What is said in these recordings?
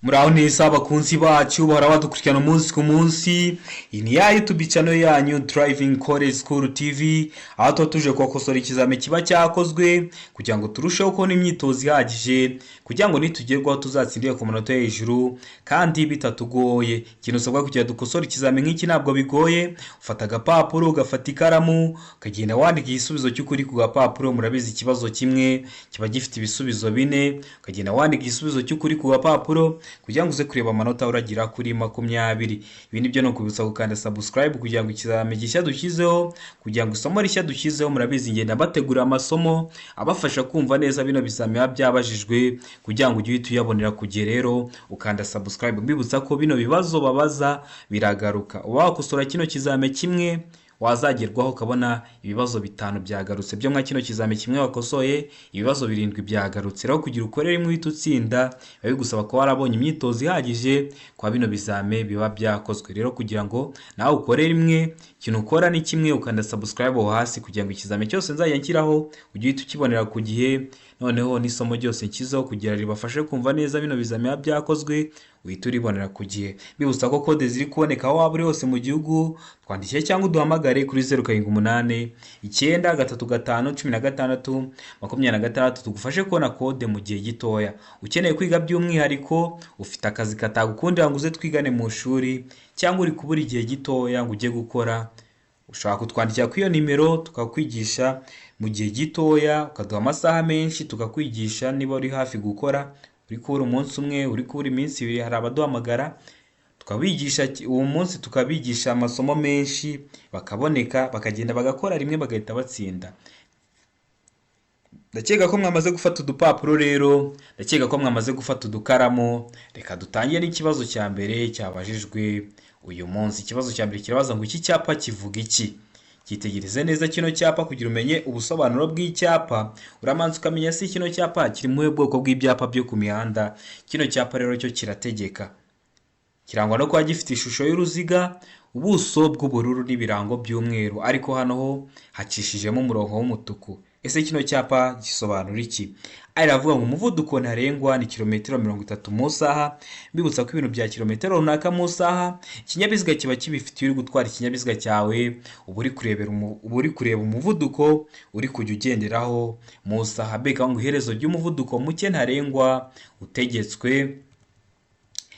Muraho neza abakunzi bacu bahora badukurikirana umunsi ku munsi. Iyi ni ya YouTube channel yanyu Driving College School TV, aho tuba tuje kubakosora ikizami kiba cyakozwe kugira ngo turusheho kubona imyitozo ihagije, kugira ngo nitugerwaho tuzatsindire ku manota yo hejuru kandi bitatugoye. Ikintu usabwa kugira dukosore ikizami nk'iki ntabwo bigoye: ufata agapapuro, ugafata ikaramu, ukagenda wandika igisubizo cy'ukuri ku gapapuro. Murabizi, ikibazo kimwe kiba gifite ibisubizo bine. Ukagenda wandika igisubizo cy'ukuri ku gapapuro kugira ngo uze kureba amanota uragira kuri 20. Ibi nibyo ni ukubibutsa gukanda subscribe kugira ngo ikizami gishya dushyizeho, kugira ngo isomo rishya dushyizeho. Murabizi, ngenda mbategurira amasomo abafasha kumva neza bino bizami biba byabajijwe, kugira ngo ujye uhita uyabonera ku gihe. Rero ukanda subscribe. Mbibutsa ko bino bibazo babaza biragaruka. Uba wakosora kino kizami kimwe, wazagerwaho ukabona ibibazo bitanu byagarutse. Byo nka kino kizami kimwe wakosoye, ibibazo birindwi byagarutse. Rero kugira ukore rimwe uhita utsinda, biba bigusaba kuba warabonye imyitozo ihagije kwa bino bizame biba byakozwe. Rero kugira ngo nawe ukore rimwe, ikintu ukora ni kimwe: ukanda subscribe aho hasi, kugira ngo ikizami cyose nzajya nshyiraho ujye uhita ukibonera ku gihe. Noneho n'isomo ryose nshyizeho kugira ribafashe kumva neza bino bizami biba byakozwe, uhita uribonera ku gihe. Bibutsa ko kode ziri kuboneka aho waba uri hose mu gihugu. Twandikire cyangwa uduhamagare kuri 0789351626, tugufashe kubona kode mu gihe gitoya. Ukeneye kwiga by'umwihariko, ufite akazi katagukundira ngo uze twigane mu ishuri, cyangwa uri kubura igihe gitoya ngo ujye gukora, ushobora kutwandikira kuri iyo nimero tukakwigisha mu gihe gitoya, ukaduha amasaha menshi tukakwigisha. Niba uri hafi gukora, uri kubura umunsi umwe, uri kubura iminsi 2, hari abaduhamagara tukabigisha uwo munsi, tukabigisha amasomo menshi, bakaboneka, bakagenda bagakora rimwe bagahita batsinda. Ndakeka ko mwamaze gufata udupapuro rero, ndakeka ko mwamaze gufata udukaramu. Reka dutangire n'ikibazo cya mbere cyabajijwe uyu munsi. Ikibazo cya mbere kirabaza ngo: "Iki cyapa kivuga iki?" Cyitegereze neza kino cyapa. Kugira umenye ubusobanuro bw'icyapa, uramanza ukamenya si kino cyapa kiri mu bwoko bw'ibyapa byo ku mihanda. Kino cyapa rero cyo kirategeka. Kirangwa no kuba gifite ishusho y'uruziga, ubuso bw'ubururu n'ibirango by'umweru, ariko hano ho hacishijemo umurongo w'umutuku. Ese kino cyapa gisobanura iki? A iravuga ngo umuvuduko ntarengwa ni kilometero 30 mu isaha. Mbibutsa ko ibintu bya kilometero runaka mu isaha ikinyabiziga kiba kibifitiye. Uri gutwara ikinyabiziga cyawe, uba uri kureba umuvuduko uri kujya ugenderaho mu isaha. B ngo iherezo ry'umuvuduko muke ntarengwa utegetswe.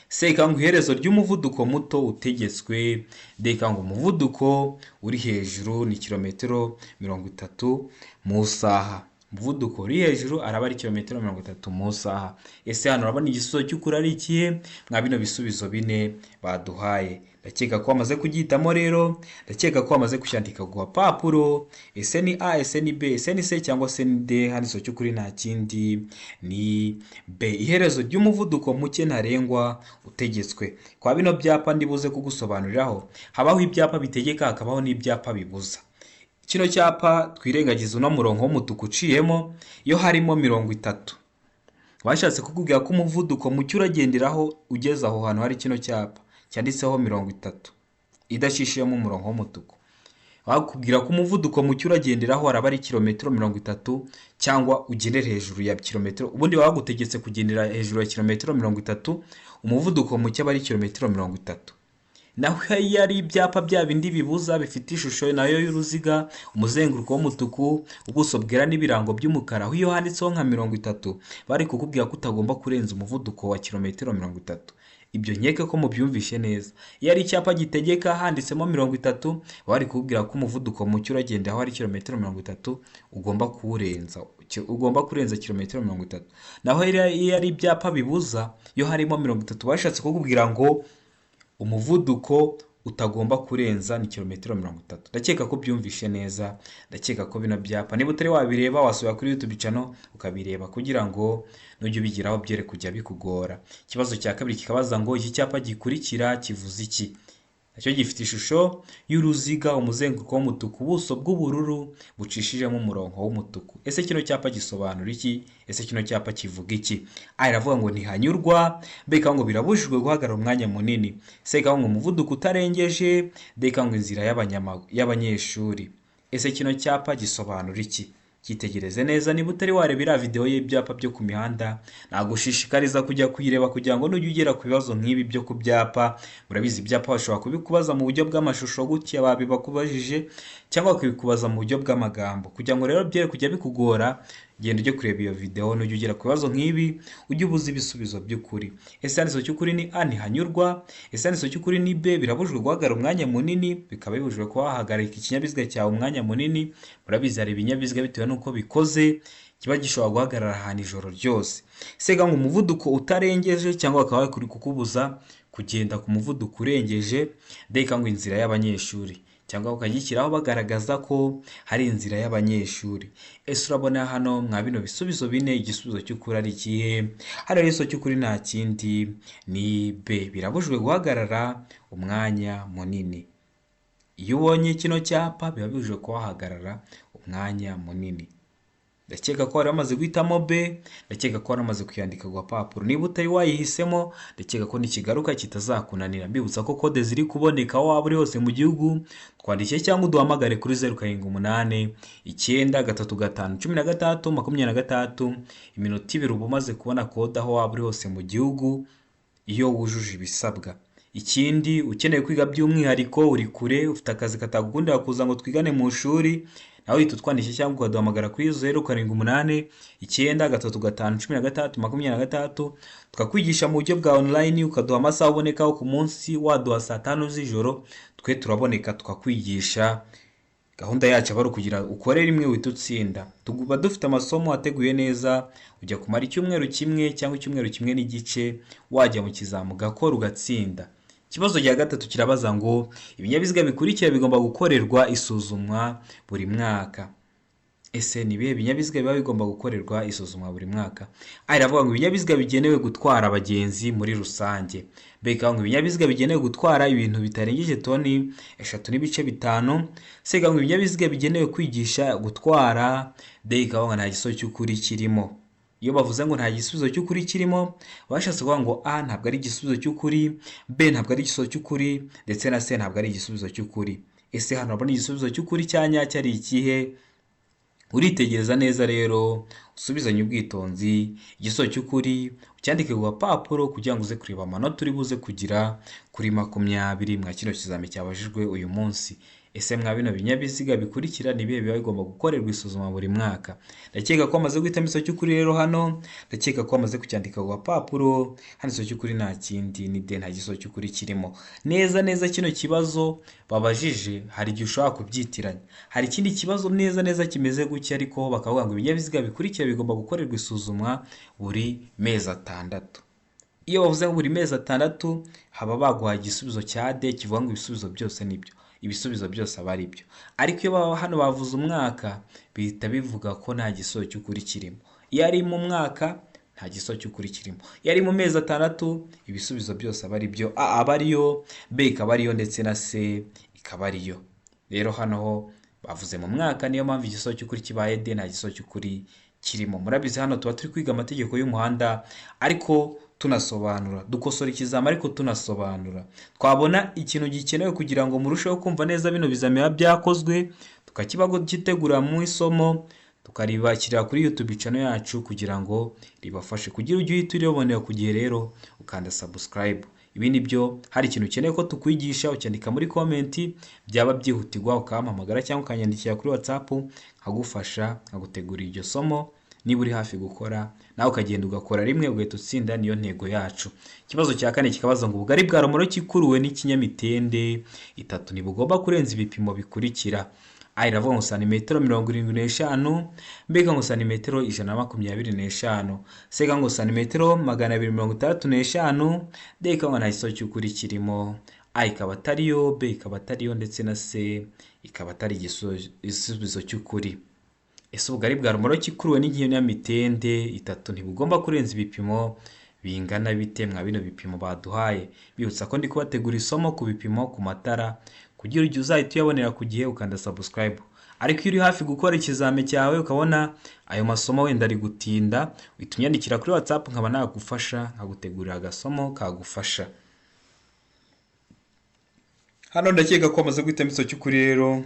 C ngo iherezo ry'umuvuduko muto utegetswe. D ngo umuvuduko uri hejuru ni kilometero 30 mu isaha. Umuvuduko uri hejuru araba ari kilometero 30 mu isaha. Ese hano urabona igisubizo cy'ukuri ari ikihe mwa bino bisubizo bine baduhaye? Ndakeka ko wamaze kugihitamo rero, ndakeka ko wamaze kucyandika ku gapapuro. Ese ni A, ese ni B, ese ni C cyangwa se ni D? Hano igisubizo cy'ukuri nta kindi, ni B, iherezo ry'umuvuduko muke ntarengwa utegetswe. Kwa bino byapa ndibuze kugusobanuriraho, habaho ibyapa bitegeka, hakabaho n'ibyapa bibuza. Kino cyapa, twirengagiza uno murongo w'umutuku uciyemo, iyo harimo 30, bashatse kukubwira ko umuvuduko muke uragenderaho ugeze aho hantu hari kino cyapa cyanditseho 30 idacishijemo umurongo w'umutuku, bakubwira ko umuvuduko muke uragenderaho araba ari kilometero 30, cyangwa ugendere hejuru ya kilometero. Ubundi baba bagutegetse kugendera hejuru ya kilometero 30, umuvuduko muke aba ari kilometero 30. Naho iyo ari ibyapa bya bindi bibuza, bifite ishusho nayo y'uruziga, umuzenguruko w'umutuku, ubuso bwera n'ibirango by'umukara, aho iyo handitseho nka 30, bari kukubwira ko utagomba kurenza umuvuduko wa kilometero 30. Ibyo nkeke ko mubyumvishe neza. Iyo ari icyapa gitegeka handitsemo 30, bari kukubwira ko umuvuduko muke uragenda aho ari kilometero 30, ugomba kuwurenza, ugomba kurenza kilometero 30. Naho iyo ari ibyapa bibuza, iyo harimo 30, bashatse kukubwira ngo umuvuduko utagomba kurenza ni kilometero 30. Ndakeka ko byumvishe neza. Ndakeka ko bino byapa, niba utari wabireba, wasubira kuri YouTube channel ukabireba, kugira ngo nujya ubigiraho byere kujya bikugora. Ikibazo cya kabiri kikabaza ngo: "Iki cyapa gikurikira kivuze iki?" Nacyo gifite ishusho y'uruziga, umuzenguruko w'umutuku, ubuso bw'ubururu bucishijemo umurongo w'umutuku. Ese kino cyapa gisobanura iki? Ese kino cyapa kivuga iki? A iravuga ngo ntihanyurwa, B ikavuga ngo birabujijwe guhagarara umwanya munini, C ikavuga ngo umuvuduko utarengeje, D ikavuga ngo inzira y'abanyeshuri. Ese kino cyapa gisobanura iki? Cyitegereze neza, niba utari wareba iriya videwo y'ibyapa byo ku mihanda, nagushishikariza kujya kuyireba kugira ngo nujya ugera ku bibazo nk'ibi byo ku byapa. Murabizi, ibyapa bashobora kubikubaza mu buryo bw'amashusho gutya babibakubajije, cyangwa bakabikubaza mu buryo bw'amagambo. Kugira ngo rero byere kujya bikugora, genda ujye kureba iyo videwo, nujya ugera ku bibazo nk'ibi ujye ubuza ibisubizo by'ukuri. Ese handitse cy'ukuri ni A, ntihanyurwa? Ese handitse cy'ukuri ni B, birabujijwe guhagarara umwanya munini? Bikaba bibujijwe kuba wahagarika ikinyabiziga cyawe umwanya munini. Murabizi, hari ibinyabiziga bitewe n'uko bikoze kiba gishobora guhagarara ahantu ijoro ryose. Sega ngo umuvuduko utarengeje, cyangwa bakaba bari kukubuza kugenda ku muvuduko urengeje. Deka ngo inzira y'abanyeshuri, cyangwa bakagishyiraho bagaragaza ko hari inzira y'abanyeshuri. Ese urabona hano mwa bino bisubizo bine igisubizo cy'ukuri ari ikihe? Hano rero igisubizo cy'ukuri nta kindi, ni B, birabujijwe guhagarara umwanya munini. Iyo ubonye kino cyapa biba bibujijwe kuhahagarara umwanya munini. Ndakeka ko wari wamaze guhitamo B, ndakeka ko wari wamaze kuyandika ku gapapuro. Niba utari wayihisemo, ndakeka ko nikigaruka kitazakunanira. Mbibutsa ko kode ziri kuboneka aho waba uri hose mu gihugu, twandikiye cyangwa uduhamagare kuri 0789351626. Iminota 2 uba umaze kubona kode aho waba uri hose mu gihugu iyo wujuje ibisabwa. Ikindi, ukeneye kwiga by'umwihariko, uri kure, ufite akazi katagukundira kuza ngo twigane mu ishuri, nawe uhita utwandikira cyangwa ukaduhamagara kuri 0789351626, tukakwigisha mu buryo bwa online, ukaduha amasaha ubonekaho ku munsi. Waduha saa 5 z'ijoro, twe turaboneka tukakwigisha. Gahunda yacu aba ari ukugira ukore rimwe uhita utsinda. Tuba dufite amasomo ateguye neza, ujya kumara icyumweru kimwe cyangwa icyumweru kimwe n'igice wajya mu kizamu ugakora ugatsinda. Ikibazo cya gatatu kirabaza ngo ibinyabiziga bikurikira bigomba gukorerwa isuzumwa buri mwaka. Ese ni ibihe binyabiziga biba bigomba gukorerwa isuzumwa buri mwaka? A iravuga ngo ibinyabiziga bigenewe gutwara abagenzi muri rusange. B ikavuga ngo ibinyabiziga bigenewe gutwara ibintu bitarengeje toni 3.5. C ikavuga ngo ibinyabiziga bigenewe kwigisha gutwara. D ikavuga ngo nta gisubizo cy'ukuri kirimo. Iyo bavuze ngo nta gisubizo cy'ukuri kirimo, bashatse kuvuga ngo A ntabwo ari igisubizo cy'ukuri, B ntabwo ari igisubizo cy'ukuri, ndetse na C ntabwo ari igisubizo cy'ukuri. Ese hano urabona igisubizo cy'ukuri cya nyacyo ari ikihe? Uritegereza neza rero, usubizanye ubwitonzi, igisubizo cy'ukuri ucyandike ku gapapuro kugira ngo uze kureba amanota uri buze kugira kuri 20 mwa kino kizami cyabajijwe uyu munsi. Ese mwa bino binyabiziga bikurikira ni ibihe biba bigomba gukorerwa isuzuma buri mwaka? Ndakeka ko wamaze guhitamo igisubizo cy'ukuri rero hano, ndakeka ko wamaze kucyandika ku gapapuro. Hano igisubizo cy'ukuri nta kindi, ni D, nta gisubizo cy'ukuri kirimo. Neza neza kino kibazo babajije hari igihe ushobora kubyitiranya. Hari ikindi kibazo neza neza kimeze gutya, ariko bakavuga ngo ibinyabiziga bikurikira bigomba gukorerwa isuzumwa buri mezi 6. Iyo bavuze ngo buri mezi 6, haba baguhaye igisubizo cya D kivuga ngo ibisubizo byose nibyo. Ibisubizo byose aba ari byo. Ariko iyo baba hano bavuze umwaka, bihita bivuga ko nta gisubizo cy'ukuri kirimo. Iyo ari mu mwaka nta gisubizo cy'ukuri kirimo. Iyo ari mu mezi 6, ibisubizo byose aba ari byo. A aba ariyo, B ikaba ariyo, ndetse na C ikaba ariyo. Rero hano ho bavuze mu mwaka, niyo mpamvu igisubizo cy'ukuri kibaye D, nta gisubizo cy'ukuri kirimo. Murabizi, hano tuba turi kwiga amategeko y'umuhanda ariko tunasobanura, dukosora ikizami ariko tunasobanura. Twabona ikintu gikenewe kugira ngo murusheho kumva neza bino bizami biba byakozwe, tukakibagitegura mu isomo, tukaribakirira kuri YouTube channel yacu kugira ngo ribafashe. Kugira ujye uhita uribonera ku gihe rero, ukanda subscribe. Ibi ni byo, hari ikintu ukeneye ko tukwigisha, ucyandika muri comment, byaba byihutirwa ukampamagara cyangwa ukanyandikira kuri WhatsApp nkagufasha, nkagutegurira iryo somo. Niba uri hafi gukora, nawe ukagenda ugakora rimwe ugahita utsinda, niyo ntego yacu. Ikibazo cya kane kikabaza ngo ubugari bwa romoroki ikuruwe n'ikinyamitende itatu ntibugomba kurenza ibipimo bikurikira. A iravuga ngo santimetero 75, B ngo santimetero 125, C ngo santimetero 265, D ngo nta gisubizo cy'ukuri kirimo. A ikaba atariyo, B ikaba atariyo, ndetse na C ikaba atari igisubizo cy'ukuri. Ese ubugari bwa romoroki ikuruwe n'ikinyamitende itatu ntibugomba kurenza ibipimo bingana bite mwa bino bipimo baduhaye? Bibutsa ko ndi kubategura isomo ku bipimo ku matara, kugira ujye uzahita uyabonera ku gihe, ukanda subscribe. Ariko iyo uri hafi gukora ikizami cyawe, ukabona ayo masomo wenda ari gutinda, uhita unyandikira kuri WhatsApp nkaba nagufasha, nkagutegurira agasomo kagufasha. Hano ndakeka ko wamaze guhitamo igisubizo cy'ukuri rero.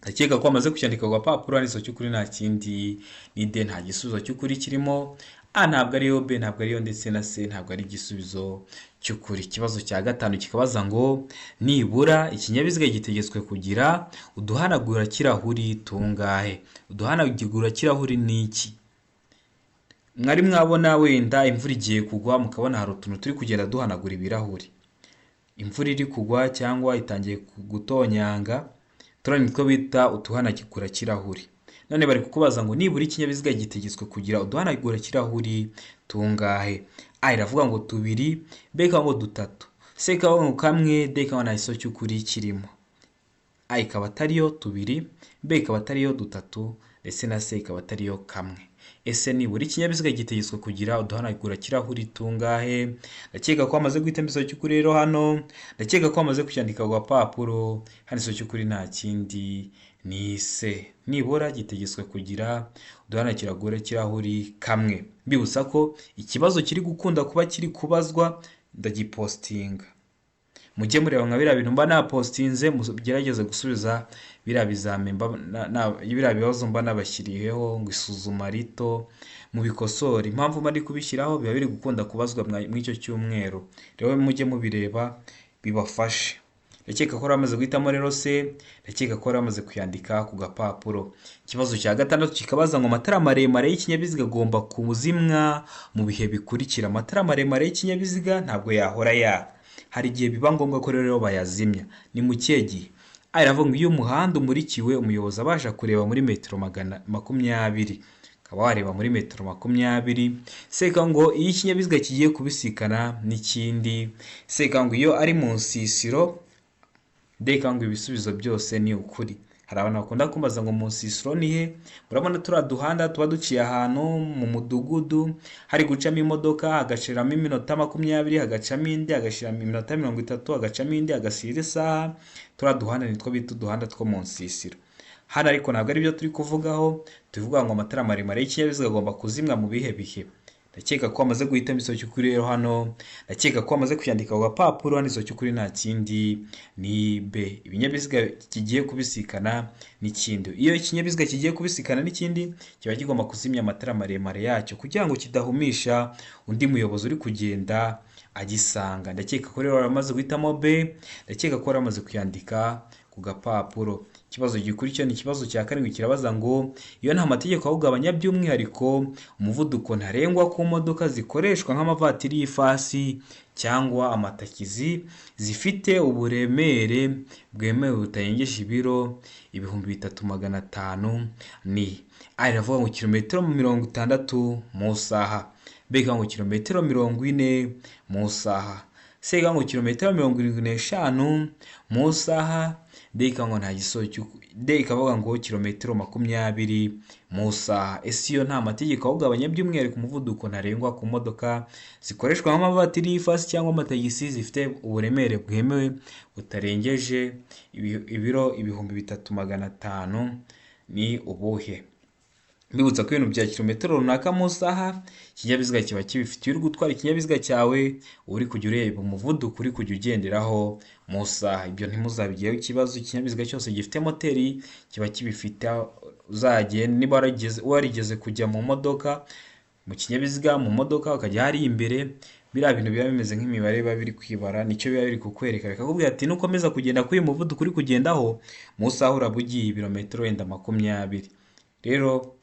Ndakeka ko amaze kucyandika ku gapapuro. Hano igisubizo cy'ukuri nta kindi ni D, nta gisubizo cy'ukuri kirimo. A ntabwo ariyo, B ntabwo ariyo, ndetse na C ntabwo ari igisubizo cy'ukuri. Ikibazo cya gatanu kikabaza ngo nibura ikinyabiziga gitegetswe kugira uduhanagura kirahuri tungahe? Uduhanagura kirahuri ni iki? Mwari mwabona wenda imvura igiye kugwa, mukabona hari utuntu turi kugenda duhanagura ibirahuri? Imvura iri kugwa cyangwa itangiye gutonyanga, turiya nitwo bita uduhanagura kirahuri. None bari kukubaza ngo nibura ikinyabiziga gitegetswe kugira uduhanagura kirahuri tungahe? A iravuga ngo tubiri, B ikavuga ngo dutatu, C ikavuga ngo kamwe, D ikaba nta gisubizo cy'ukuri kirimo. A ikaba atariyo tubiri, B ikaba atariyo dutatu, ndetse na C ikaba atariyo kamwe. Ese nibura ikinyabiziga gitegetswe kugira uduhanagura kirahuri tungahe? Ndakeka ko wamaze guhitamo igisubizo cy'ukuri rero hano, ndakeka ko wamaze kucyandika ku gapapuro. Hano igisubizo cy'ukuri nta kindi ni C, nibura gitegetswe kugira uduhanagura kirahuri kamwe. Mbibutsa ko ikibazo kiri gukunda kuba kiri kubazwa ndagipostinga, mujye mureba nka biriya bintu mba napostinze, mugerageze gusubiza biriya bizami, biriya bibazo mba nabashyiriyeho ngo isuzuma rito, mubikosore. Impamvu mba ndi kubishyiraho, biba biri gukunda kubazwa muri icyo cyumweru. Rero mujye mubireba bibafashe. Ndakeka ko bamaze guhitamo rero C, ndakeka ko bamaze kuyandika ku gapapuro. Ikibazo cya gatandatu kikabaza ngo amatara maremare y'ikinyabiziga agomba kuzimwa mu bihe bikurikira. Amatara maremare y'ikinyabiziga ntabwo yahora yaka, hari igihe biba ngombwa ko rero bayazimya. Ni mu kihe gihe? A iravuga ngo iyo umuhanda umurikiwe, umuyobozi abasha kureba muri metero 120, ukaba wareba muri metero 20. C ngo iyo ikinyabiziga kigiye kubisikana n'ikindi. C ngo iyo ari mu nsisiro. D ngo ibisubizo byose ni ukuri. Hari abantu bakunda kumbaza ngo mu nsisiro ni he? Murabona turiya duhanda tuba duciye ahantu mu mudugudu, hari gucamo imodoka, hagashiramo iminota 20, hagacamo indi, hagashiramo iminota 30, hagacamo indi, hagasira isaha. Turiya duhanda nitwo bita uduhanda two mu nsisiro. Hano ariko ntabwo ari byo turi kuvugaho, tuvuga ngo amatara maremare y'ikinyabiziga agomba kuzimwa mu bihe bihe. Ndakeka ko wamaze guhitamo igisubizo cy'ukuri rero hano, ndakeka ko wamaze kuyandika ku gapapuro. Hano igisubizo cy'ukuri nta kindi ni B, ibinyabiziga kigiye kubisikana n'ikindi. Iyo ikinyabiziga kigiye kubisikana n'ikindi, kiba kigomba kuzimya amatara maremare yacyo kugira ngo kidahumisha undi muyobozi uri kugenda agisanga. Ndakeka ko rero waramaze guhitamo B, ndakeka ko waramaze kuyandika ku gapapuro. Ikibazo gikurikira ni ikibazo cya karindwi, kirabaza ngo iyo nta mategeko awugabanya, by'umwihariko umuvuduko ntarengwa ku modoka zikoreshwa nk'amavatiri y'ifasi cyangwa amatagisi zifite uburemere bwemewe butarengeje ibiro 3500 ni: A iravuga ngo kilometero 60 mu isaha, B ikavuga ngo kilometero 40 mu isaha, C ikavuga ngo kilometero 75 mu isaha, D ikavuga ngo nta gisubizo, D ikavuga ngo kilometero 20 mu isaha. Ese iyo nta mategeko awugabanya, by'umwihariko umuvuduko ntarengwa ku modoka zikoreshwa nk'amavatiri y'ifasi cyangwa amatagisi zifite uburemere bwemewe butarengeje ibiro 3500 ni ubuhe? Mbibutsa ko ibintu bya kilometero runaka mu isaha ikinyabiziga kiba kibifite. Iyo uri gutwara ikinyabiziga cyawe, uri kujya ureba umuvuduko uri kujya ugenderaho mu isaha. Ibyo ntimuzabigireho ikibazo, ikinyabiziga cyose gifite moteri kiba kibifite. Uzagenda niba warigeze kujya mu modoka, mu kinyabiziga, mu modoka, ukajya hariya imbere, biriya bintu biba bimeze nk'imibare biba biri kwibara, nicyo biba biri kukwereka, bikakubwira ati nukomeza kugenda kuri uyu muvuduko uri kugendaho, mu isaha uraba ugiye ibirometero wenda 20. Rero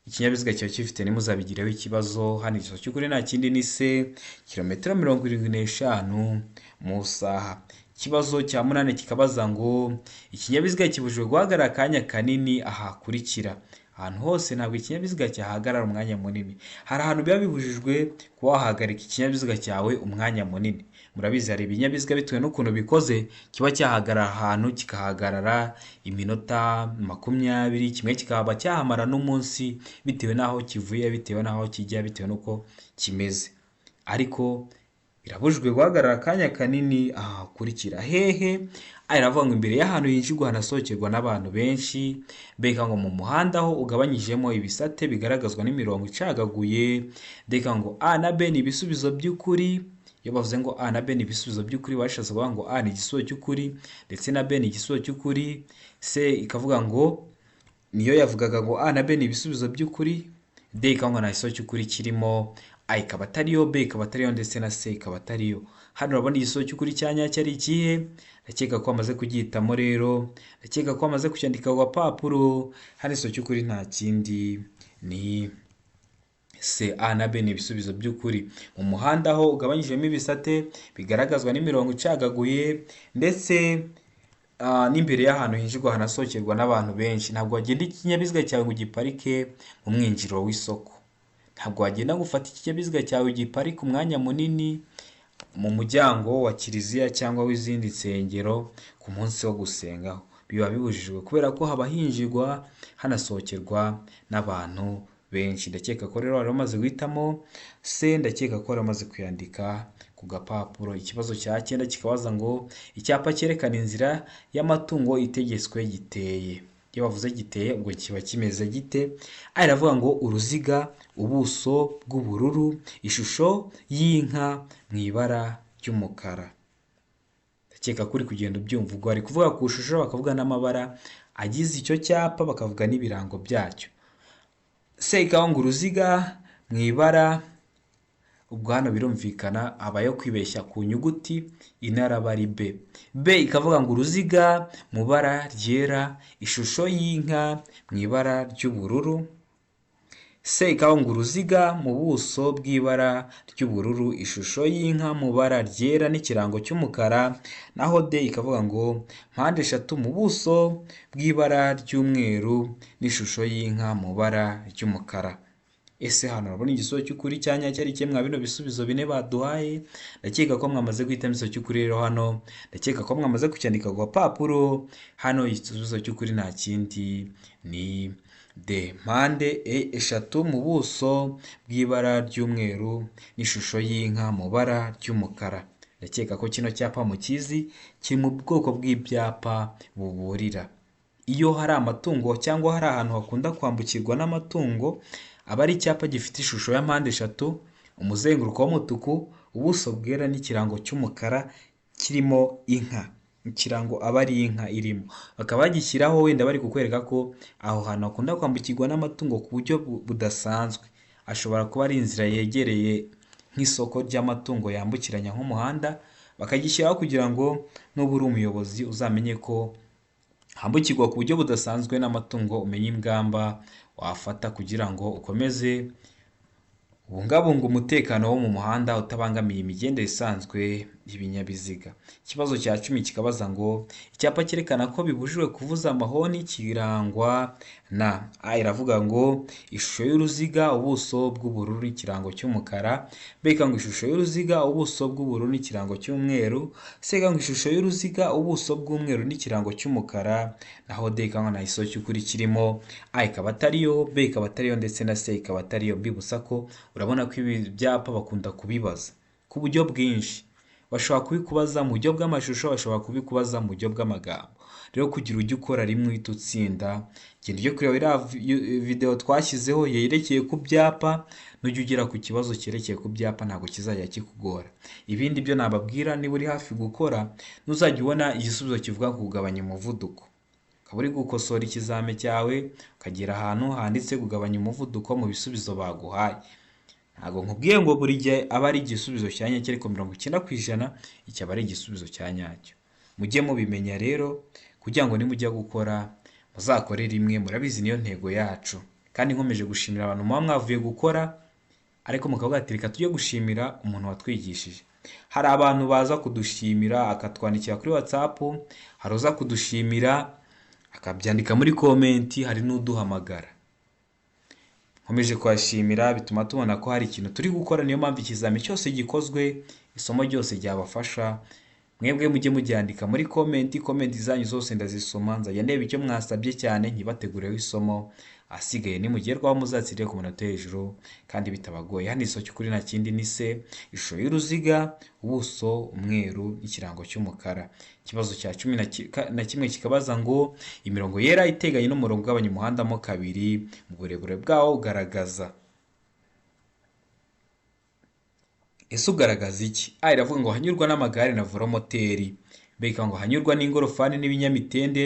ikinyabiziga kiba kibifite, ntimuzabigireho ikibazo. Hano igisubizo cy'ukuri nta kindi ni C, kilometero 75 mu isaha. Ikibazo cya munani kikabaza ngo ikinyabiziga kibujijwe guhagarara akanya kanini ahakurikira. Ahantu hose ntabwo ikinyabiziga cyahagarara umwanya munini. Hari ahantu biba bibujijwe kuba wahagarika ikinyabiziga cyawe umwanya munini. Murabizi, hari ibinyabiziga bitewe n'ukuntu bikoze kiba cyahagarara ahantu kikahagarara iminota 20, kimwe kikaba cyahamara n'umunsi, bitewe n'aho kivuye, bitewe n'aho kijya, bitewe n'uko kimeze. Ariko birabujijwe guhagarara akanya kanini aha hakurikira. Hehe? A iravuga ngo imbere y'ahantu hinjirwa hanasohokerwa n'abantu benshi, B ngo mu muhanda aho ugabanyijemo ibisate bigaragazwa n'imirongo icagaguye, D ngo A na B ni ibisubizo by'ukuri. Iyo bavuze ngo A na B ni ibisubizo by'ukuri, bashatse kuvuga ngo A ni igisubizo cy'ukuri ndetse na B ni igisubizo cy'ukuri. C ikavuga ngo niyo yavugaga ngo A na B ni ibisubizo by'ukuri, D ikavuga ngo nta gisubizo cy'ukuri kirimo, A ikaba atariyo, B ikaba atariyo ndetse na C ikaba atariyo. Hano urabona igisubizo cy'ukuri cya nyacyo ari ikihe? Ndakeka ko wamaze kugihitamo rero, ndakeka ko wamaze kucyandika ku gapapuro. Hano igisubizo cy'ukuri nta kindi ni C. A na B ni ibisubizo by'ukuri. Mu muhanda aho ugabanyijemo ibisate bigaragazwa n'imirongo icagaguye ndetse n'imbere y'ahantu hinjirwa hanasohokerwa n'abantu benshi. Ntabwo wagenda ikinyabiziga cyawe ngo ugiparike mu mwinjiriro w'isoko. Ntabwo wagenda ngo ufate ikinyabiziga cyawe ugiparike umwanya munini mu muryango wa kiliziya cyangwa w'izindi nsengero ku munsi wo gusengaho. Biba bibujijwe kubera ko haba hinjirwa hanasohokerwa n'abantu benshi. Ndakeka ko rero wari wamaze guhitamo C, ndakeka ko wari wamaze kuyandika ku gapapuro. Ikibazo cya 9 kikabaza ngo icyapa cyerekana inzira y'amatungo itegetswe giteye. Iyo bavuze giteye ubwo kiba kimeze gite? A iravuga ngo uruziga, ubuso bw'ubururu, ishusho y'inka mu ibara ry'umukara. Ndakeka ko uri kugenda ubyumva. Ubwo bari kuvuga ku ishusho, bakavuga n'amabara agize icyo cyapa, bakavuga n'ibirango byacyo. C ikavuga ngo uruziga mu ibara, ubwo hano birumvikana habayeho kwibeshya ku nyuguti, inaraba ari B. B ikavuga ngo uruziga mu bara ryera, ishusho y'inka mu ibara ry'ubururu. C ikavuga ngo uruziga mu buso bw'ibara ry'ubururu, ishusho y'inka mu bara ryera n'ikirango cy'umukara. Naho D ikavuga ngo mpande eshatu mu buso bw'ibara ry'umweru n'ishusho y'inka mu bara ry'umukara. Ese hano urabona igisubizo cy'ukuri cya nyacyo ari ikihe mwa bino bisubizo bine baduhaye? Ndakeka ko mwamaze guhitamo igisubizo cy'ukuri rero hano, ndakeka ko mwamaze kucyandika ku gapapuro. Hano igisubizo cy'ukuri nta kindi ni D. Mpande eshatu mu buso bw'ibara ry'umweru n'ishusho y'inka mu bara ry'umukara. Ndakeka ko kino cyapa mukizi, kiri mu bwoko bw'ibyapa buburira. Iyo hari amatungo cyangwa hari ahantu hakunda kwambukirwa n'amatungo, aba ari icyapa gifite ishusho ya mpande eshatu, umuzenguruko w'umutuku, ubuso bwera n'ikirango cy'umukara kirimo inka. Ikirango aba ari inka irimo. Bakaba bagishyiraho wenda bari kukwereka ko aho hantu hakunda kwambukirwa n'amatungo ku buryo budasanzwe. Ashobora kuba ari inzira yegereye nk'isoko ry'amatungo yambukiranya nk'umuhanda, bakagishyiraho kugira ngo nuba uri umuyobozi uzamenye ko hambukirwa ku buryo budasanzwe n'amatungo, umenye ingamba wafata kugira ngo ukomeze ubungabunge umutekano wo mu muhanda utabangamiye imigendere isanzwe y'ibinyabiziga. Ikibazo cya 10 kikabaza ngo icyapa cyerekana ko bibujijwe kuvuza amahoni kirangwa na. A iravuga ngo ishusho y'uruziga, ubuso bw'ubururu n'ikirango cy'umukara. B ikavuga ngo ishusho y'uruziga, ubuso bw'ubururu n'ikirango cy'umweru. C ikavuga ngo ishusho y'uruziga, ubuso bw'umweru n'ikirango cy'umukara. Naho D ikavuga ngo nta gisubizo cy'ukuri kirimo. A ikaba atariyo, B ikaba atariyo ndetse na C ikaba atariyo. Mbibutsa ko urabona ko ibi byapa bakunda kubibaza ku buryo bwinshi. Bashobora kubikubaza mu buryo bw'amashusho, bashobora kubikubaza mu buryo bw'amagambo. Rero kugira ujye ukora rimwe uhite utsinda, genda ujye kureba iriya video twashyizeho yerekeye ku byapa, nujya ugera ku kibazo cyerekeye ku byapa ntabwo kizajya kikugora. Ibindi byo nababwira, niba uri hafi gukora, ntuzajya ubona igisubizo kivuga ku kugabanya umuvuduko, ukaba uri gukosora ikizame cyawe ukagera ahantu handitse kugabanya umuvuduko mu bisubizo baguhaye. Ntabwo nkubwiye ngo buri gihe aba ari igisubizo cya nyacyo, ariko 90% iki aba ari igisubizo cya nyacyo. Mujye mubimenya rero kugira ngo nimujya gukora muzakore rimwe, murabizi niyo ntego yacu. Kandi nkomeje gushimira abantu muba mwavuye gukora ariko mukavuga ati reka tujye gushimira umuntu watwigishije. Hari abantu baza kudushimira akatwandikira kuri WhatsApp, hari uza kudushimira akabyandika muri comment, hari n'uduhamagara. Nkomeje kubashimira, bituma tubona ko hari ikintu turi gukora. Niyo mpamvu ikizami cyose gikozwe, isomo ryose ryabafasha, mwebwe mujye mubyandika muri comment. Comment zanyu zose ndazisoma, nzajya ndeba icyo mwasabye cyane nkibategureho isomo. Ahasigaye nimugerwaho muzatsindire ku manota yo hejuru kandi bitabagoye. Hano igisubizo cy'ukuri nta kindi ni C, ishusho y'uruziga, ubuso umweru n'ikirango cy'umukara. Ikibazo cya 11 kikabaza ngo imirongo yera iteganye n'umurongo ugabanya umuhanda mo kabiri mu burebure bwawo ugaragaza. Ese ugaragaza iki? A iravuga ngo hanyurwa n'amagare na velomoteri, B ikavuga ngo hanyurwa n'ingorofani n'ibinyamitende,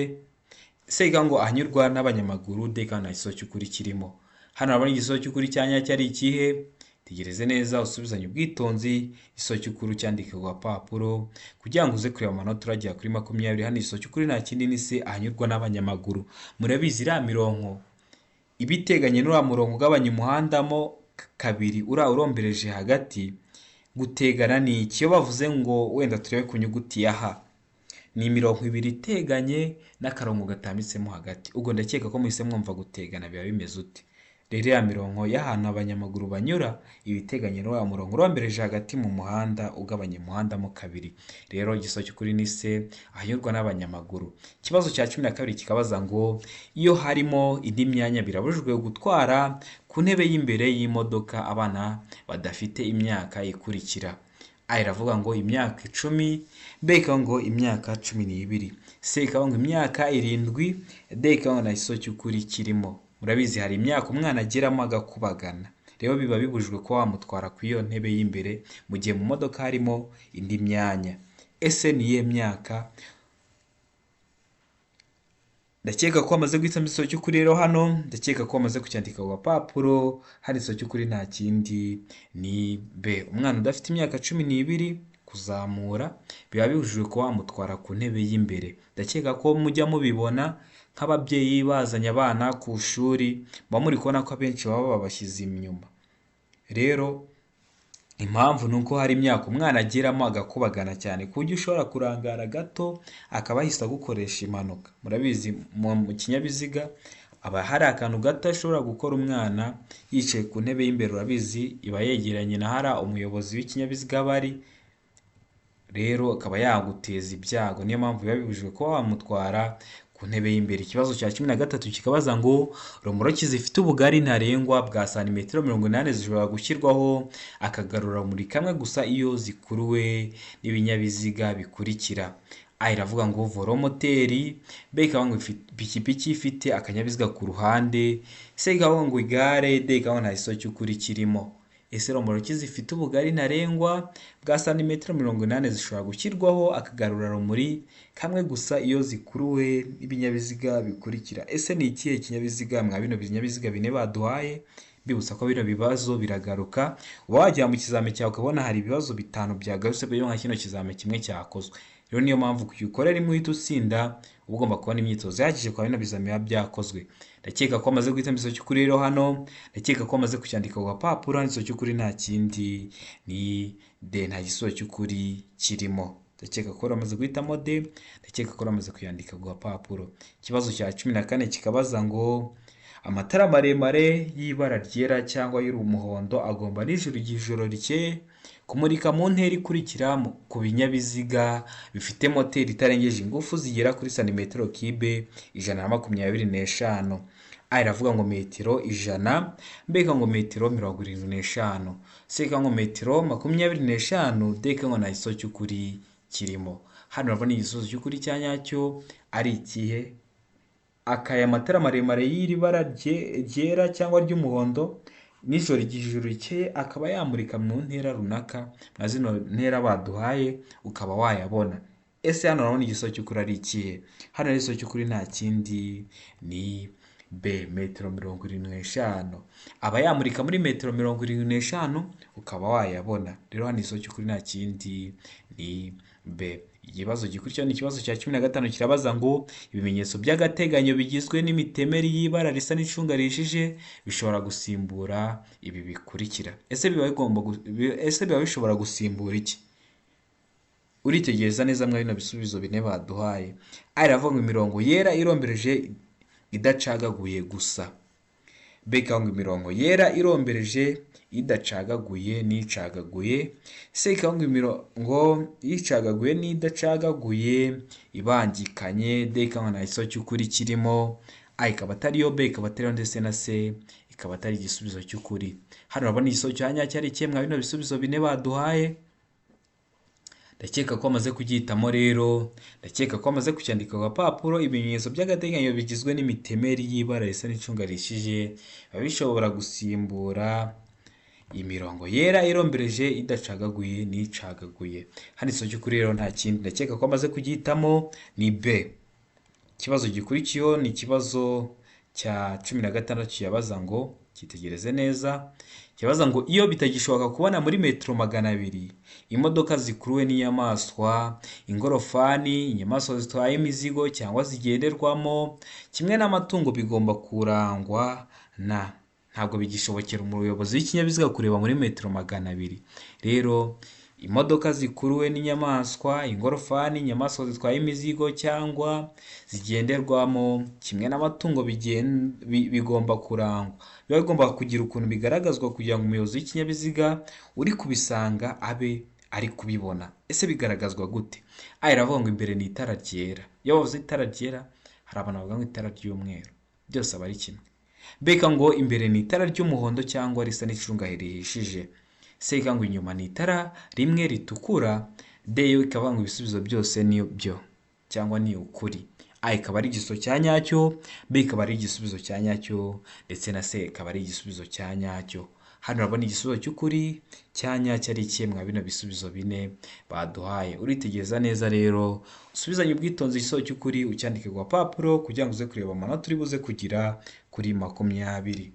C ikavuga ngo ahanyurwa n'abanyamaguru, D ikavuga nta gisubizo cy'ukuri kirimo. Hano urabona igisubizo cy'ukuri cya nyacyo ari ikihe? Tegereze neza usubizanye ubwitonzi, igisubizo cy'ukuri cyandike ku gapapuro kugira ngo uze kureba amanota uragera kuri 20. Hano igisubizo cy'ukuri nta kindi ni C, ahanyurwa n'abanyamaguru. Murabizi iriya mirongo iba iteganye n'uriya murongo ugabanya umuhanda mo kabiri, uriya urombereje hagati. Gutegana ni iki? Iyo bavuze ngo wenda turebe ku nyuguti ya H, ni imirongo ibiri iteganye n'akarongo gatambitsemo hagati. Ubwo ndakeka ko muhise mwumva gutegana biba bimeze ute. Rero ya mirongo y'ahantu abanyamaguru banyura iba iteganye n'uriya murongo urombereje hagati mu muhanda ugabanya umuhanda mo kabiri. Rero igisubizo cy'ukuri ni C, ahanyurwa n'abanyamaguru. Ikibazo cya 12 kikabaza ngo iyo harimo indi myanya birabujijwe gutwara ku ntebe y'imbere y'imodoka abana badafite imyaka ikurikira. A iravuga ngo imyaka 10, B ikavuga ngo imyaka 12, C ikavuga ngo imyaka 7, D ikavuga ngo nta gisubizo cy'ukuri kirimo. Murabizi hari imyaka umwana ageramo agakubagana, rero biba bibujijwe kuba wamutwara ku iyo ntebe y'imbere mu gihe mu modoka harimo indi myanya. Ese ni iyihe myaka? Ndakeka ko wamaze guhitamo igisubizo cy'ukuri. Rero hano ndakeka ko wamaze kucyandika ku gapapuro. Hano igisubizo cy'ukuri nta kindi ni B, umwana udafite imyaka 12 kuzamura biba bibujijwe kuba wamutwara ku ntebe y'imbere. Ndakeka ko mujya mubibona nk'ababyeyi bazanye abana ku ishuri, muba muri kubona ko abenshi baba babashyize inyuma. Rero impamvu ni uko hari imyaka umwana ageramo agakubagana cyane, ku buryo ushobora kurangara gato akaba ahise agukoresha impanuka. Murabizi mu kinyabiziga haba hari akantu gato ashobora gukora umwana yicaye ku ntebe y'imbere, urabizi iba yegeranye na hariya umuyobozi w'ikinyabiziga aba ari, rero akaba yaguteza ibyago. Niyo mpamvu biba bibujijwe kuba wamutwara ku ntebe y'imbere. Ikibazo cya 13 kikabaza ngo romoroki zifite ubugari ntarengwa bwa santimetero 80 zishobora gushyirwaho akagarurarumuri kamwe gusa iyo zikuruwe n'ibinyabiziga bikurikira. A iravuga ngo velomoteri, B ikavuga ngo ipikipiki ifite akanyabiziga ku ruhande, C ikavuga ngo igare, D ikavuga ngo nta gisubizo cy'ukuri kirimo. Ese romoroki zifite ubugari ntarengwa bwa santimetero 80 zishobora gushyirwaho akagarurarumuri kamwe gusa iyo zikuruwe n'ibinyabiziga bikurikira? Ese ni ikihe kinyabiziga mwa bino binyabiziga bine baduhaye? Mbibutsa ko bino bibazo biragaruka, uba wagera mu kizami cyawe ukabona hari ibibazo 5 byagarutse byo nka kino kizami kimwe cyakozwe. Rero niyo mpamvu kugikorera rimwe uhita utsinda, uba ugomba kubona imyitozo ihagije kwa bino bizami biba byakozwe. Ndakeka ko wamaze guhitamo igisubizo cy'ukuri. Rero hano ndakeka ko wamaze kucyandika ku gapapuro. Igisubizo cy'ukuri nta kindi ni D, nta gisubizo cy'ukuri kirimo. Ndakeka ko wamaze guhitamo D, ndakeka ko wamaze kuyandika ku gapapuro. Ikibazo cya 14 kikabaza ngo amatara maremare y'ibara ryera cyangwa y'umuhondo agomba nijoro igihe ijoro rikeye kumurika mu ntera ikurikira ku binyabiziga bifite moteri itarengeje ingufu zigera kuri santimetero kibe 125. A iravuga ngo metero 100, B ikavuga ngo metero 75, C ikavuga ngo metero 25, D ikavuga ngo nta gisubizo cy'ukuri kirimo. Hano urabona igisubizo cy'ukuri cya nyacyo ari ikihe? Akaya amatara maremare y'iri bara ryera cyangwa ry'umuhondo nijoro igihe ijoro rikeye akaba yamurika mu ntera runaka nka zino ntera baduhaye ukaba wayabona. Ese hano urabona igisubizo cy'ukuri ari ikihe? Hano igisubizo cy'ukuri nta kindi ni B, metero 75. Aba yamurika muri metero 75 ukaba wayabona. Rero hano igisubizo cy'ukuri nta kindi ni B. Ikibazo gikurikira ni ikibazo cya 15 kirabaza ngo ibimenyetso by'agateganyo bigizwe n'imitemeri y'ibara risa n'icunga rihishije bishobora gusimbura ibi bikurikira. Ese biba bigomba ese biba bishobora gusimbura iki? Uritegereza neza muri bino bisubizo bine baduhaye. A iravuga ngo imirongo yera irombereje idacagaguye gusa. B ikavuga ngo imirongo yera irombereje idacagaguye n'icagaguye. C ikavuga ngo imirongo icagaguye n'idacagaguye ibangikanye. D ikavuga ngo nta gisubizo cy'ukuri kirimo. A ikaba atariyo, B ikaba atariyo ndetse na C ikaba atari igisubizo cy'ukuri. Hano urabona igisubizo cya nyacyo ari ikihe mwa bino bisubizo bine baduhaye? Ndakeka ko wamaze kugihitamo. Rero ndakeka ko wamaze kucyandika ku gapapuro. Ibimenyetso by'agateganyo bigizwe n'imitemeri y'ibara risa n'icunga rihishije biba bishobora gusimbura Imirongo yera irombereje idacagaguye n'icagaguye. Hano igisubizo cy'ukuri rero nta kindi, ndakeka ko amaze kugihitamo, ni B. Ikibazo gikurikiyeho ni ikibazo cya 16, kibaza ngo, cyitegereze neza, kibaza ngo: iyo bitagishoboka kubona muri metero 200 imodoka zikuruwe n'inyamaswa, ingorofani, inyamaswa zitwaye imizigo cyangwa zigenderwamo kimwe n'amatungo, bigomba kurangwa na. Ntabwo bigishobokera umuyobozi w'ikinyabiziga kureba muri metero 200. Rero imodoka zikuruwe n'inyamaswa, ingorofani, inyamaswa zitwaye imizigo cyangwa zigenderwamo kimwe n'amatungo, bigomba kurangwa, biba bigomba kugira ukuntu bigaragazwa kugira ngo umuyobozi w'ikinyabiziga uri kubisanga abe ari kubibona. Ese bigaragazwa gute? A iravuga ngo imbere ni itara ryera. Iyo bavuze itara ryera, hari abantu bavuga ngo itara ry'umweru, byose aba ari kimwe. B ngo imbere ni itara ry'umuhondo cyangwa risa n'icunga rihishije. C ngo inyuma ni itara rimwe ritukura. D yo ikavuga ngo ibisubizo byose ni byo cyangwa ni ukuri. A ikaba ari igisubizo cya nyacyo, B ikaba ari igisubizo cya nyacyo, ndetse na C ikaba ari igisubizo cya nyacyo. Hano urabona igisubizo cy'ukuri cya nyacyo ari ikihe mwa bino bisubizo bine baduhaye? Uritegereza neza rero, usubizanye ubwitonzi igisubizo cy'ukuri, ucyandike ku gapapuro kugira ngo uze kureba amanota uri buze kugira kuri 20.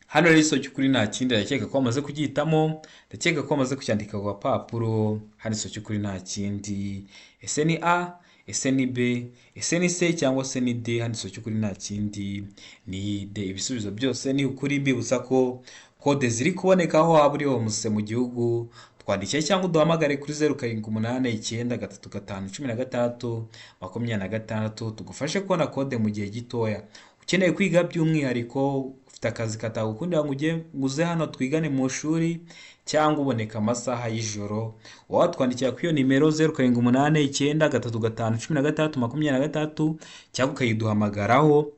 Hano rero igisubizo cy'ukuri nta kindi, ndakeka ko wamaze kugihitamo, ndakeka ko wamaze kucyandika ku gapapuro. Hano igisubizo cy'ukuri nta kindi. Ese ni A, ese ni B, ese ni C cyangwa se ni D? Hano igisubizo cy'ukuri nta kindi, ni D. Ibisubizo byose ni ukuri. Mbibutsa ko kode ziri kuboneka aho waba uri hose mu gihugu. Twandikiye cyangwa uduhamagare kuri 0789351626, tugufashe kubona kode mu gihe gitoya. Ukeneye kwiga by'umwihariko, ufite akazi katagukundira ngo ujye uze hano twigane mu ishuri, cyangwa uboneka amasaha y'ijoro, watwandikira kuri iyo nimero 0789351626, cyangwa ukayiduhamagaraho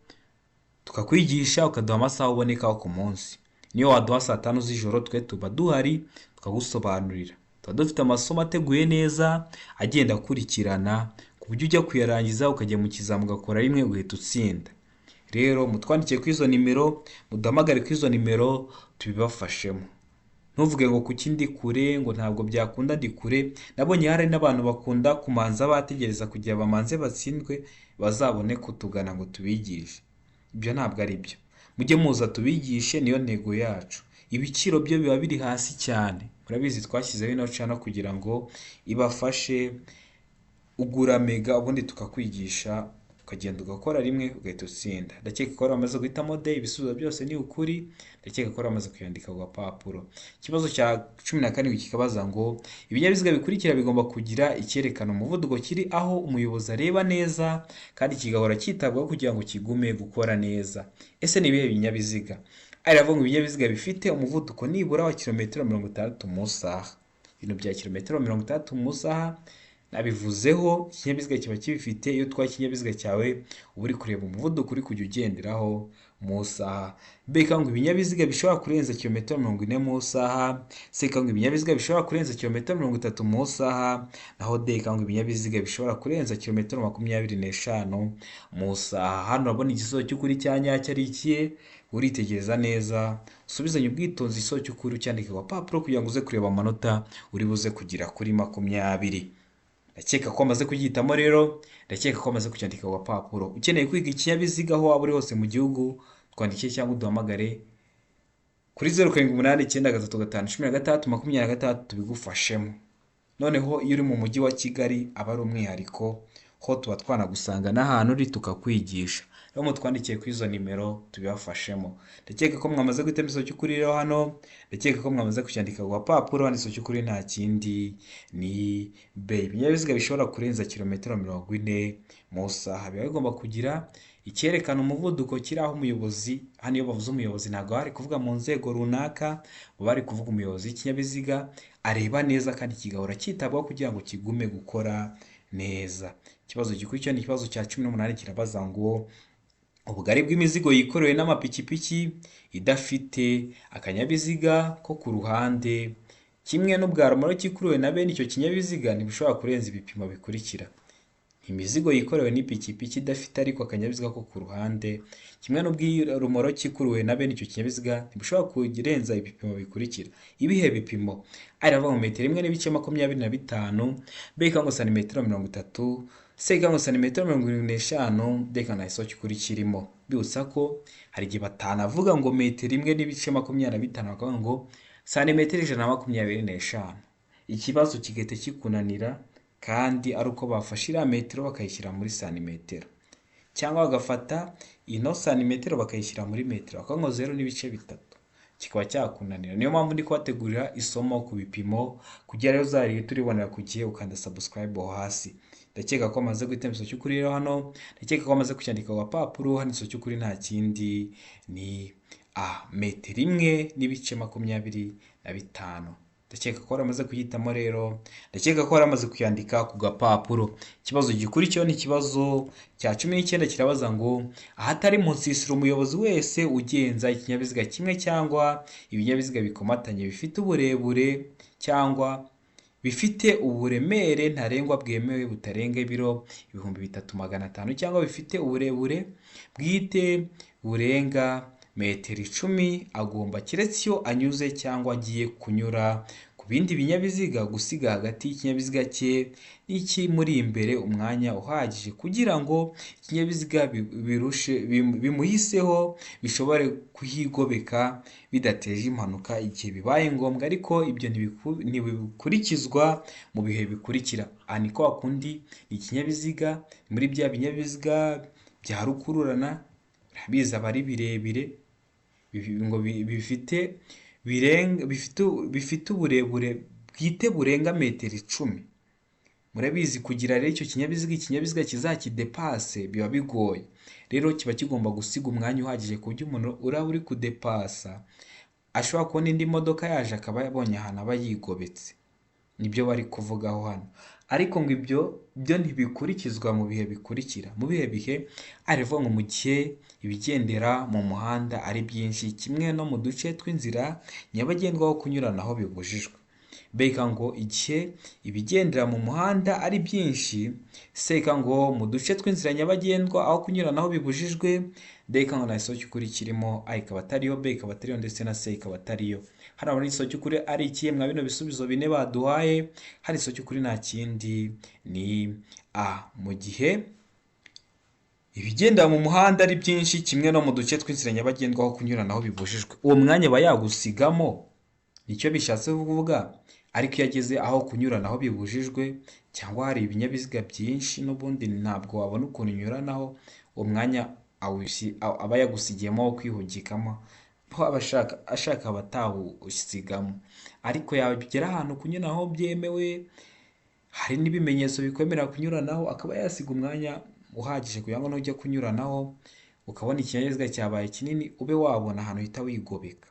tukakwigisha, ukaduha amasaha ubonekaho ku munsi. Niyo waduha saa 5 z'ijoro, twe tuba duhari tukagusobanurira. Tuba dufite amasomo ateguye neza agenda akurikirana, ku buryo ujya kuyarangiza ukajya mu kizami ugakora rimwe ugahita utsinda. Rero mutwandikiye kuri izo nimero, muduhamagare kuri izo nimero, tubibafashemo. Ntuvuge ngo kuki ndi kure, ngo ntabwo byakunda ndi kure. Nabonye hari n'abantu bakunda kumanza bategereza kugira bamanze batsindwe bazabone kutugana ngo tubigishe. Ibyo ntabwo ari byo. Mujye muza tubigishe, niyo ntego yacu. Ibiciro byo biba biri hasi cyane, murabizi twashyizeho ino channel kugira ngo ibafashe. Ugura mega ubundi tukakwigisha, ukagenda ugakora rimwe ugahita utsinda. Ndakeka ko wamaze guhitamo D. Ibisubizo byose ni ukuri, ndakeka ko wamaze kuyandika ku gapapuro. Ikibazo cya 17 kikabaza ngo: ibinyabiziga bikurikira bigomba kugira icyerekana umuvuduko kiri aho umuyobozi areba neza kandi kigahora cyitabwaho kugira ngo kigume gukora neza. Ese ni ibihe binyabiziga? A iravuga ngo ibinyabiziga bifite umuvuduko nibura wa kilometero 60 mu isaha. Ibintu bya kilometero 60 mu isaha nabivuzeho, ikinyabiziga kiba kibifite. Iyo utwaye ikinyabiziga cyawe uba uri kureba umuvuduko uri kujya ugenderaho mu isaha. B ngo ibinyabiziga bishobora kurenza kilometero 40 mu isaha. C ngo ibinyabiziga bishobora kurenza kilometero 30 mu isaha. Naho D ngo ibinyabiziga bishobora kurenza kilometero 25 mu isaha. Hano urabona igisubizo cy'ukuri cya nyacyo ari ikihe? Uritegereza neza, usubizanye ubwitonzi igisubizo cy'ukuri, ucyandike ku gapapuro kugira ngo uze kureba amanota uri buze kugira kuri 20. Ndakeka ko wamaze kugihitamo rero, ndakeka ko wamaze kucyandika ku gapapuro. Ukeneye kwiga ikinyabiziga aho waba uri hose mu gihugu, twandike cyangwa uduhamagare kuri 0789351626, tubigufashemo. Noneho iyo uri mu mujyi wa Kigali aba ari umwihariko, ho tuba twanagusanga n'ahantu uri tukakwigisha. Rero mutwandikiye kuri izo nimero tubibafashemo. Ndakeka ko mwamaze guhitamo igisubizo cy'ukuri rero hano, ndakeka ko mwamaze kucyandika ku gapapuro. Hano igisubizo cy'ukuri nta kindi, ni B. Ibinyabiziga bishobora kurenza kilometero 40 mu isaha biba bigomba kugira icyerekana umuvuduko kiri aho umuyobozi. Hano iyo bavuze umuyobozi ntabwo bari kuvuga mu nzego runaka, baba bari kuvuga umuyobozi w'ikinyabiziga areba neza kandi kigahora cyitabwaho kugira ngo kigume gukora neza. Ikibazo gikurikira ni ikibazo cya 18, kirabaza ngo: ubugari bw'imizigo yikorewe n'amapikipiki idafite akanyabiziga ko ku ruhande kimwe n'ubwa romoroki ikuruwe na bene icyo kinyabiziga ntibushobora kurenza ibipimo bikurikira. Imizigo yikorewe n'ipikipiki idafite ariko akanyabiziga ko ku ruhande, kimwe n'ubw'irumoroki ikuruwe na bene icyo kinyabiziga, ntibishobora kurenza ibipimo bikurikira. Ibihe bipimo? A iravuga ngo metero 1 n'ibice 25, B ikavuga ngo santimetero 30, C ikavuga ngo santimetero 75, D ikavuga ngo nta gisobanuro cy'ukuri kirimo. Bibutsa ko hari igihe batanavuga ngo metero 1 n'ibice 25, bakavuga ngo santimetero 125. Ikibazo kigahita kikunanira kandi ari uko bafashe iriya metero bakayishyira muri santimetero, cyangwa bagafata ino santimetero bakayishyira muri metero, bakavuga ngo 0.3, kikaba cyakunanira. Niyo mpamvu ndi kubategurira isomo ku bipimo kugira rero uzarihite uribonera ku gihe, ukanda subscribe aho hasi. Ndakeka ko amaze guhitamo igisubizo cy'ukuri rero hano, ndakeka ko amaze kucyandika ku gapapuro. Hano igisubizo cy'ukuri nta kindi ni A, metero 1 n'ibice 25. Ndakeka ko waramaze kuyitamo rero, ndakeka ko waramaze kuyandika ku gapapuro. Ikibazo gikurikiyeho ni ikibazo cya 19, kirabaza ngo ahatari mu nsisiro umuyobozi wese ugenza ikinyabiziga kimwe cyangwa ibinyabiziga bikomatanye bifite uburebure cyangwa bifite uburemere ntarengwa bwemewe butarenga ibiro 3500 cyangwa bifite uburebure bwite burenga metero 10, agomba keretse iyo anyuze cyangwa agiye kunyura ku bindi binyabiziga gusiga hagati y'ikinyabiziga cye n'ikimuri imbere umwanya uhagije kugira ngo ikinyabiziga bimuhiseho bishobore kuhigobeka bidateje impanuka igihe bibaye ngombwa, ariko ibyo ntibikurikizwa mu bihe bikurikira. Aha ni kwa kundi ikinyabiziga muri bya binyabiziga bya rukururana, urabizi aba ari birebire, ngo bifite uburebure bwite burenga metero 10. Murabizi kugira rero icyo kinyabiziga, ikinyabiziga kizakidepase biba bigoye. Rero kiba kigomba gusiga umwanya uhagije ku buryo umuntu uraba uri kudepasa ashobora kubona indi modoka yaje akaba yabonye ahantu aba yigobetse. Nibyo bari kuvugaho hano. Ariko ngo ibyo byo ntibikurikizwa mu bihe bikurikira. Mu bihe bihe aravuga ngo mu gihe ibigendera mu muhanda ari byinshi kimwe no mu duce tw'inzira nyabagendwa aho kunyuranaho bibujijwe. B ngo igihe ibigendera mu muhanda ari byinshi, C ngo mu duce tw'inzira nyabagendwa aho kunyuranaho bibujijwe, D ngo nta gisobanuro cy'ukuri kirimo, A ikaba atariyo, B ikaba atariyo ndetse na C ikaba atariyo. Hano hari igisubizo cy'ukuri ari ikihe mwa bino bisubizo bine baduhaye? Hari igisubizo cy'ukuri nta kindi ni A, mu gihe ibigendera mu muhanda ari byinshi kimwe no mu duce tw'inzira nyabagendwa aho kunyuranaho bibujijwe. Uwo mwanya aba yagusigamo, nicyo bishatse kuvuga. Ariko iyo ageze aho kunyuranaho bibujijwe cyangwa hari ibinyabiziga byinshi n'ubundi ntabwo wabona ukuntu unyuranaho, uwo mwanya aba yagusigiyemo wo kwihugikamo, aho aba ashaka aba atawusigamo. Ariko yagera ahantu kunyuranaho byemewe, hari n'ibimenyetso bikwemerera kunyuranaho, akaba yasiga umwanya uhagije kugira ngo nujya kunyuranaho ukabona ikinyabiziga cyabaye kinini ube wabona ahantu uhita wigobeka.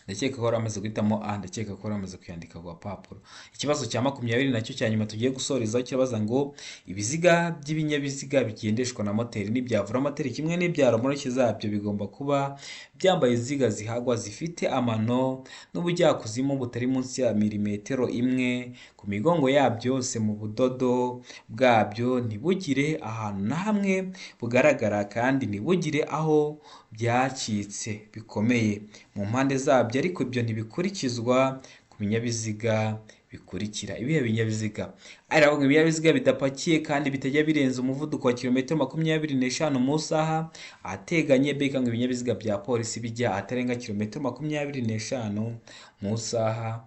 Ndakeka ko wari wamaze guhitamo A, ndakeka ko wari wamaze kuyandika ku gapapuro. Ikibazo cya 20 nacyo cya nyuma tugiye gusorezaho kirabaza ngo ibiziga by'ibinyabiziga bigendeshwa na moteri n'ibya velomoteri kimwe n'ibya romoruki zabyo bigomba kuba byambaye inziga zihagwa zifite amano n'ubujyakuzimu butari munsi ya milimetero 1 ku migongo yabyo yose, mu budodo bwabyo ntibugire ahantu na hamwe bugaragara kandi ntibugire aho byacitse bikomeye mu mpande zabyo, ariko ibyo ntibikurikizwa ku binyabiziga bikurikira. Ibihe binyabiziga? Aravuga ibinyabiziga bidapakiye kandi bitajya birenza umuvuduko wa kilometero 25 mu isaha ahateganye. B ngo ibinyabiziga bya polisi bijya ahatarenga kilometero 25 mu isaha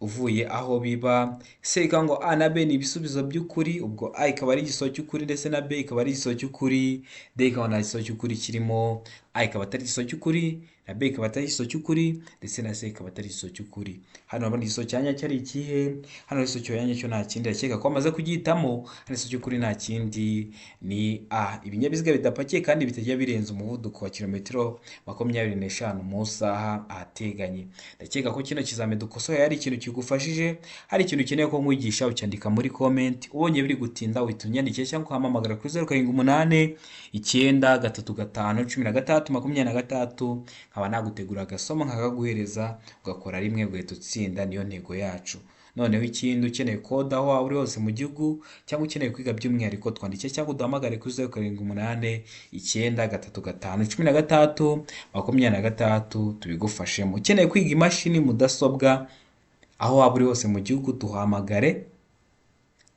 uvuye aho biba. C ngo A na B ni ibisubizo by'ukuri, ubwo A ikaba ari igisubizo cy'ukuri ndetse na B ikaba ari igisubizo cy'ukuri, D ikaba nta gisubizo cy'ukuri kirimo, A ikaba atari igisubizo cy'ukuri na B ikaba atari igisubizo cy'ukuri ndetse na C ikaba atari igisubizo cy'ukuri. Hano urabona igisubizo cya nyacyo ari ikihe? Hano igisubizo cya nyacyo nta kindi, ndakeka ko amaze kugihitamo. Hano igisubizo cy'ukuri nta kindi ni A, ibinyabiziga bidapakiye kandi bitajya birenza umuvuduko wa kilometero 25 mu isaha ahateganye. Ndakeka ko kino kizami dukosoye hari ikintu kigufashije, hari ikintu ukeneye ko nkwigisha ucyandika muri comment. Ubonye biri gutinda uhita unyandikira cyangwa ukampamagara kuri 0 7 8 9 3 5 16 23, nkaba nagutegura agasomo nkakaguhereza ugakora rimwe ugahita utsinda. Niyo ntego yacu. Noneho ikindi, ukeneye kode aho waba uri hose mu gihugu cyangwa ukeneye kwiga by'umwihariko, twandike cyangwa uduhamagare kuri 0789351326, tubigufashemo. Ukeneye kwiga imashini, mudasobwa, aho waba uri hose mu gihugu, duhamagare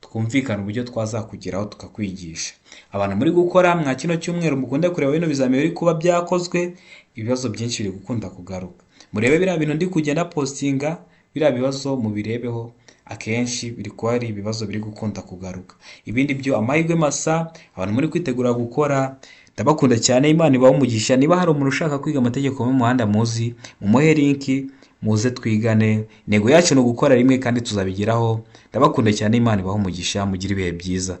twumvikane uburyo twazakugeraho tukakwigisha. Abantu muri gukora mwa kino cyumweru, mukunde kureba bino bizamini biri kuba byakozwe, ibibazo byinshi biri gukunda kugaruka. Murebe biriya bintu ndi kugenda postinga, biriya bibazo mubirebeho, akenshi biri kuba ari ibibazo biri gukunda kugaruka. Ibindi byo, amahirwe masa abantu muri kwitegura gukora. Ndabakunda cyane, Imana ibahe umugisha. Niba hari umuntu ushaka kwiga amategeko y'umuhanda muzi, mumuhe link muze twigane. Intego yacu ni ugukora rimwe kandi tuzabigeraho. Ndabakunda cyane, Imana ibahe umugisha, mugire ibihe byiza.